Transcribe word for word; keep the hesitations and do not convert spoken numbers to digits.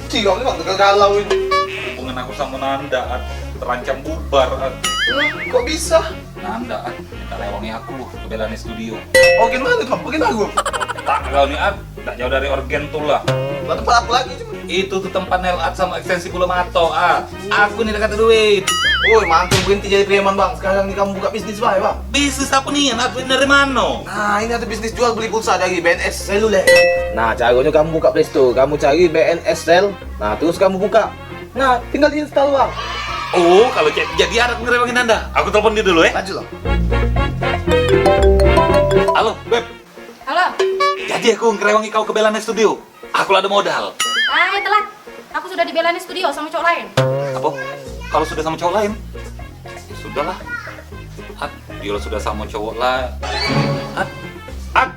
Cik, kau ni bang, galau ini. Hubungan aku sama Nanda, At, terancam bubar, At. Lah, kok bisa? Nanda, At, minta rewangi aku ke Belani Studio. Oh, gimana tuh? Bikin lagu? Tak kau ni, At, tak jauh dari organ tuh lah. Lah, tempat apa lagi cuma? Itu tuh tempat nail art sama ekstensi bulu mato, At. Aku ni dah kata duit. Woi, mantap berhenti jadi preman, bang. Sekarang ni kamu buka bisnis bae, bang. Bisnis apa ni? Nak duit dari mana? Nah, ini ada bisnis jual beli pulsa dari B N S Seluler. Nah, caranya kamu buka Play Store, kamu cari B N S Sel. Nah, terus kamu buka. Nah, tinggal install, bang. Oh, kalau cek jadi ada ngerewangin Anda. Aku telepon dia dulu ya. Lanjut, bang. Halo, Beb. Halo. Jadi aku ngerewangi kau ke Belani Studio. Aku lah ada modal. Ah, ya telat. Aku sudah di Belani Studio sama cowok lain. Apa? Kalau sudah sama cowok lain? Ya sudahlah. At, dia lah sudah sama cowok lain. At, At.